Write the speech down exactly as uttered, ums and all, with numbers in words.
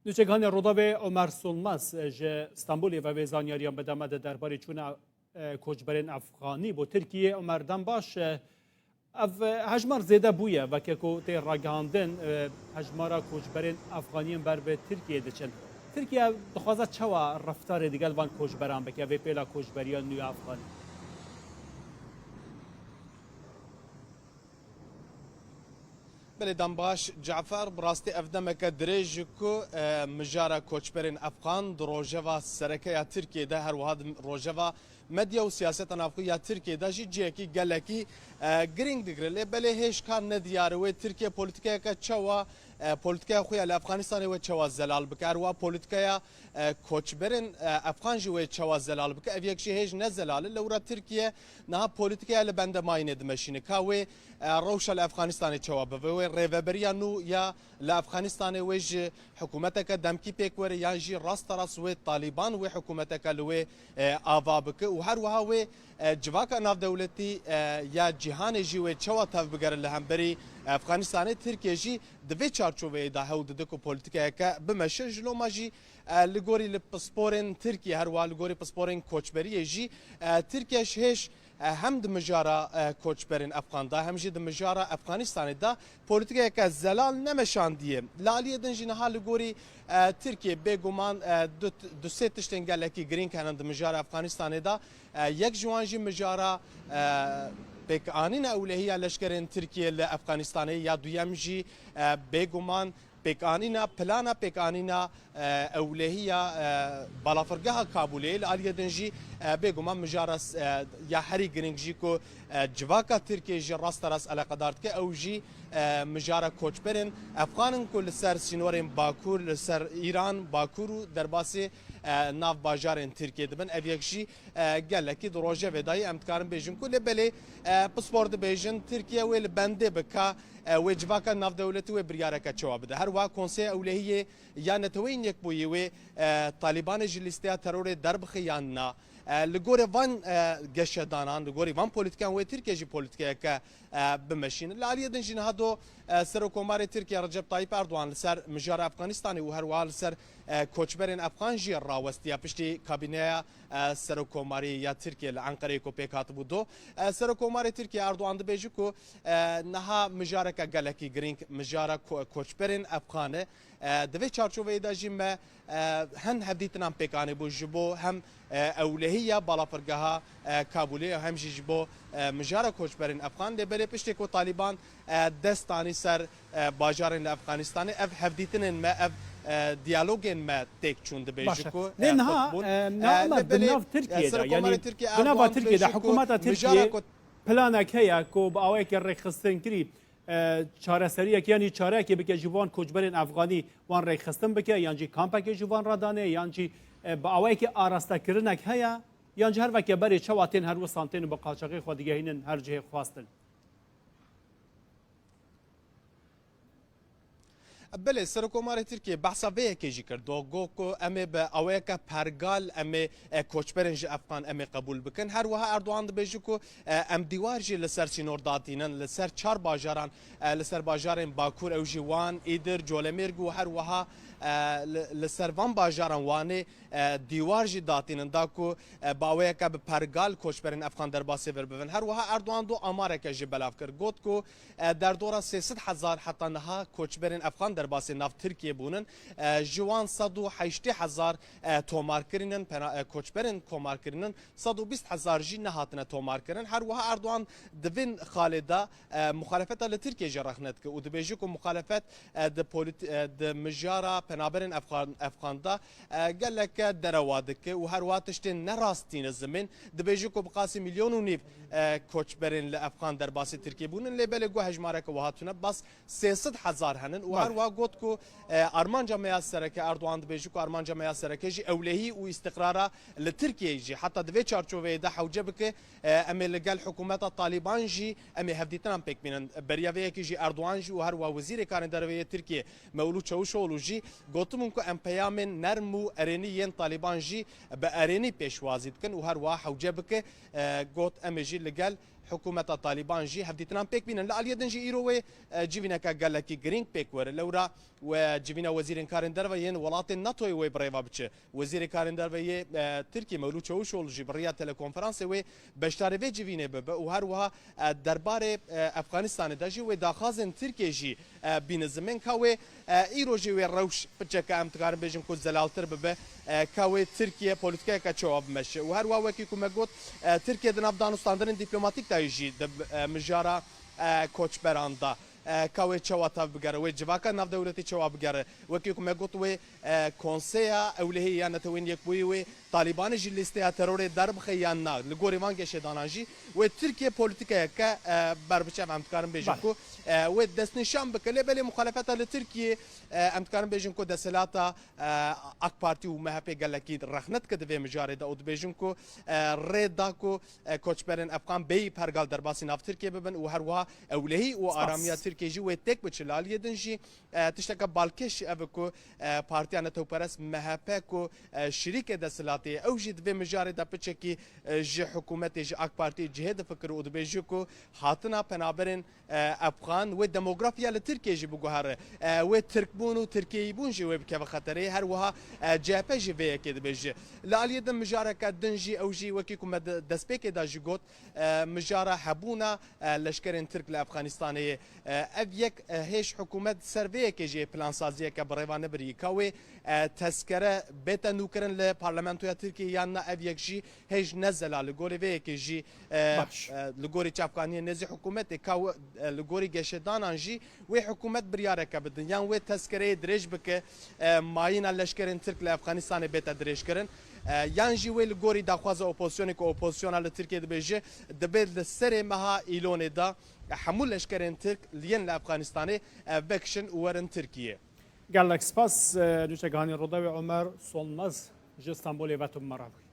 Nûçeganê Rûdawê Omer Solmaz ji Stenbolê ve vê zanyariyan bide me de derbarê çûna, e, koçberên Efxanî bo Tirkiyê. Omer, dem baş, e, ev, e, hejmar zêde bûye, weke ku tê ragihandin, e, hejmara koçberên Efxaniyên ber bi Tirkiyê diçin. Tirkiye dixwaze çawa reftarê digel van koçberan bike, vê pêla koçberiya nû ya Efxanî? Belê, dem baş, Cafer, bi rastî ev demeke dirêj e ku, e, mijara koçberên Efxan di rojeva sereke ya Tirkiyê de, her wiha di rojeva medya û siyaseta navxwe ya Tirkiyê de jî cihekî gelekî, e, girîng digire. Lê belê hêj kar nediyar e wê Tirkiye polîtîkayeke çawa, e, polîtîkaya xwe ya li Efxanistanê wê çawa zelal bike. Her wiha polîtîkaya, e, koçberên, e, Efxan jî wê çawa zelal bike. Ev yek jî hêj ne zelal e. Lewra Tirkiye niha polîtîkaya li bende mayînê dimeşîne. Ka wê, e, rewşa li Efxanistanê çawa bibe? Wê rêveberiya nû ya li Efxanistanê wê ji hikûmeteke demkî pêk were yan jî rasterast wê Talîban wê hikûmeteke li wê, e, ava bike û her wiha wê, e, civaka navdewletî, e, ya cîhanê jî wê çawa tevbigere li hemberî Efxanistanê? Tirkiye jî di vê çarçoveyê de hewl dide ku polîtîkayeke bimeşe. Ji loma jî, e, li gorî li pisporên Tirkiye, her wiha li gorî pisporên koçberiyê jî, e, Tirkiye ji hêj, e, hem di mijara, e, koçberên Efxan de, hem jî di mijara Efxanistanê de polîtîkayeke zelal nemeşandiye. Li aliyê din jî niha li gorî, e, Tirkiye bêguman, e, du, du sê tiştên gelekî girîng hene di mijara Efxanistanê de. E, yek ji wan jî mijara, e, pêkanîna ewlehiya leşkerên Tirkiye li Efxanistanê, ya duyem jî, e, bêguman pêkanîna, plana pêkanîna, e, ewlehiya, e, balafirgeha Kabûlê, li aliyê din jî, e, bêguman mijara, e, ya herî girîng jî ku, e, civaka Tirkiye jî rasterast eleqedar dike, ew jî, e, mijara koçberên Efxan in ku li ser sînorên Bakur, li ser Îran, Bakur û derbasî, e, nav bajarên Tirkiye dibin. Ev yek jî, e, gelekî di rojevê de ye. Em dikarin bêjin ku lê belê, e, pispor dibêjin Tirkiye wê li bendê bika, e, wê civaka navdewletî wê biryareke çawa bide. Her wiha Konseya Ewlehiyê ya Neteweyên Yekbûyî wê, e, Talîbanê ji lîsteya terorê derbixe yan na. E, li gorî van, e, geşedanan, li gorî van polîtîkan wê Tirkiye jî polîtîkayeke, e, bimeşîne. Li aliyê din jî niha do, e, Serokkomarê Tirkiye Recep Tayyip Erdogan li ser mijara Efxanistanê û her wiha li ser, e, koçberên Efxan jî rawestiya piştî kabîneya, e, Serokkomarî ya Tirkiye li Enqereyê ku pêk hatibû do. E, Serokkomarê Tirkiye Erdogan dibêje ku, e, niha mijareke gelekî girîng, mijara ko-, koçberên Efxan e. E, di vê çarçoveyê de jî me, e, hin hevdîtinan pêk anîbû ji bo hem, e, ewlehiya balafirgeha, e, Kabûlê û hem jî ji bo, e, mijara koçberên Efxan. Lê belê piştê ku Talîban, e, dest anî ser, e, bajarên li Efxanistanê, ev hevdîtinên me, ev, e, diyalogên me têk çûn, dibêje ku, e, lê niha, xurt bûn. E, niha, e, Omer, di nav Tirkiye de, yanî di nava Tirkiye de, hikûmeta Tirkiye planek heye ku bi awayekî rêkxistinkirî, e, çareseriyek, yanî çareyekê bike ji van koçberên Efxanî, wan rêkxistin bike, yan jî kampekê ji van re danê, yan jî, e, bi awayekî arastekirinek heye, yan jî her weke berê çawa tên her wistan tên û bi qaçaxê xwe digehînin her cihê xwestin? Belê, Serokkomarê Tirkiye behsa vê yekê jî kir. Do got ku em ê bi awayeke pergal em ê, e, koçberên ji Efxan em ê qebûl bikin. Her wiha Erdogan dibêje ku, e, em dîwar jî li ser sînor datînin, li ser çar bajaran, e, li ser bajarên Bakur, ew jî Wan, Îdir, Colemêrg û her wiha, e, li, li ser van bajaran Wanê, e, dîwar jî datînin, da ku, e, bi awayeke bi pergal koçberên Efxan derbasê vir bibin. Her wiha Erdogan do amareke jî belav kir. Got ku, e, derdora sê sed hezar heta niha koçberên Efxan derbasê nav Tirkiye bûnin. E, ji wan sed û heştê hezar, e, tomar kirînin, pena-, e, koçberên komar kirînin, sed û bîst hezar jî nehatine tomar kirin. Her wiha Erdogan di vin xalê de, e, muxalefeta li Tirkiye jî rexne dike û dibêje ku muxalefet, e, di polît-, e, di mijara penaberên Efxan-, Efxan de, e, geleke derewa dike û her wiha tiştên ne rast tîne zimên. Dibêje ku bi qasî milyon û nîv, e, koçberên li Efxan derbasî Tirkiye bûnin, lê belê got hejmareke wiha tune, bas sê sed hezar henin û her wiha got ku, e, armanca me ya sereke, Erdogan dibêje ku armanca me ya sereke jî ewlehî û îstiqrara li Tirkiyeyê jî, heta di vê çarçoveyê de hewce bike, e, em ê li gel hikûmeta Talîban jî em ê hevdîtinan pêk bînin. Beriya vê yekê jî Erdogan jî û her wiha Wezîrê Karên Derve yê Tirkiyê Mewlût Çavuşoglu jî gotibûn ku em peyamên nerm û erênî yên Talîban jî bi erênî pêşwazî dikin û her wiha hewce bike, e, got, em ê jî li gel Hikûmeta Talîban jî hevdîtinan pêk bînin. Li aliyê din jî îro wê, e, civîneke gelekî girîng pêk were. Lewra we civîna wezîrên karên derve yên welatên NATOyê wê bi rêva biçe. Wezîrê karên derve yê, e, Tirkiyê Mewlût Çavuşoğlu jî bi riya telekonferansê wê beşdarê vê civînê bibe û her wiha, e, derbarê, e, Efxanistanê de jî wê daxwazên Tirkiyê jî, e, bîne ziman ka wê, e, îro jî wê rewş piçeke em dikarin bêjin ku zelaltir bibe, e, ka wê Tirkiye polîtîkayeke çawa bimeşe. Û her wiha wekî ku me got, e, Tirkiye di nav danûstandinên dîplomatîk de jî di, e, mijara, e, koçberan de, e, ka wê çawa tev bigere, wê civaka navdewletî çawa bigere. Wekî ku me got wê, e, Konseya Ewlehiyê ya Netewên Yekbûyî wê Talîbanê ji lîsteya terorê derbixe yan na. Li gorî van geşedanan jî wê Tirkiye polîtîkayeke, e, berbiçav em dikarin bêjin Belê. ku, e, wê destnîşan bike. Lê belê muxalefeta li Tirkiye, e, em dikarin bêjin ku desthilata, e, AK Partî û M H P gelekî rexne dike di vê mijarê de û dibêjin ku, e, rê da ku, e, koçberên Efxan bêyî pergal derbasî nav Tirkiye bibin û her wiha ewlehî û Spas. aramiya Tirkiye jî wê têk biçe. Li aliyê din jî, e, tişteke balkêş jî ev e ku, e, Partiya Netewperest M H P ku, e, şirîkê desthilatê ye, ew jî di vê mijarê de piçekî, e, ji hikûmetê, ji AK Partî cihê difikire û dibêje ku hatina penaberên, e, Efxan wê demografiya li Tirkiyê jî biguhere. E, wê Tirkbûn û Tirkiyeyîbûn jî wê bikeve xeterê. Her wiha, e, C H P jî vê yekê dibêje. Li aliyê din mijareke din jî ew jî wekî ku me di destpêkê de jî got, e, mijara hebûna, e, leşkerên Tirk li Efxanistanê ye. E, ev yek, e, hêj hikûmet ser vê yekê jî plansaziyeke bi rêva nebirî ka wê, e, tezkere bête nûkirin li parlamentoya Tirkiyê yan na ev yek jî hêj ne zelal. Li gorî vê yekê jî, e, Baş. e, li gorî çavkaniyê nêzî hikûmetê ka we, e, li gorî geşedanan jî wê hikûmet biryareke bidin yan wê tezkereyê dirêj bike, e, mayîna leşkerên Tirk li Efxanistanê bête dirêjkirin, e, yan jî wê li gorî daxwaza opozisyonê ku opozisyona li Tirkiyê dibêje, dibê li serê meha Îlonê de hemû leşkerên Tirk li yên li Efxanistanê, e, vekişin û werin Tirkiyê. Gelek spas, e, nûçegihanê Rûdawê Omer Solmaz ji Stenbolê ve tu bi me re bûyî.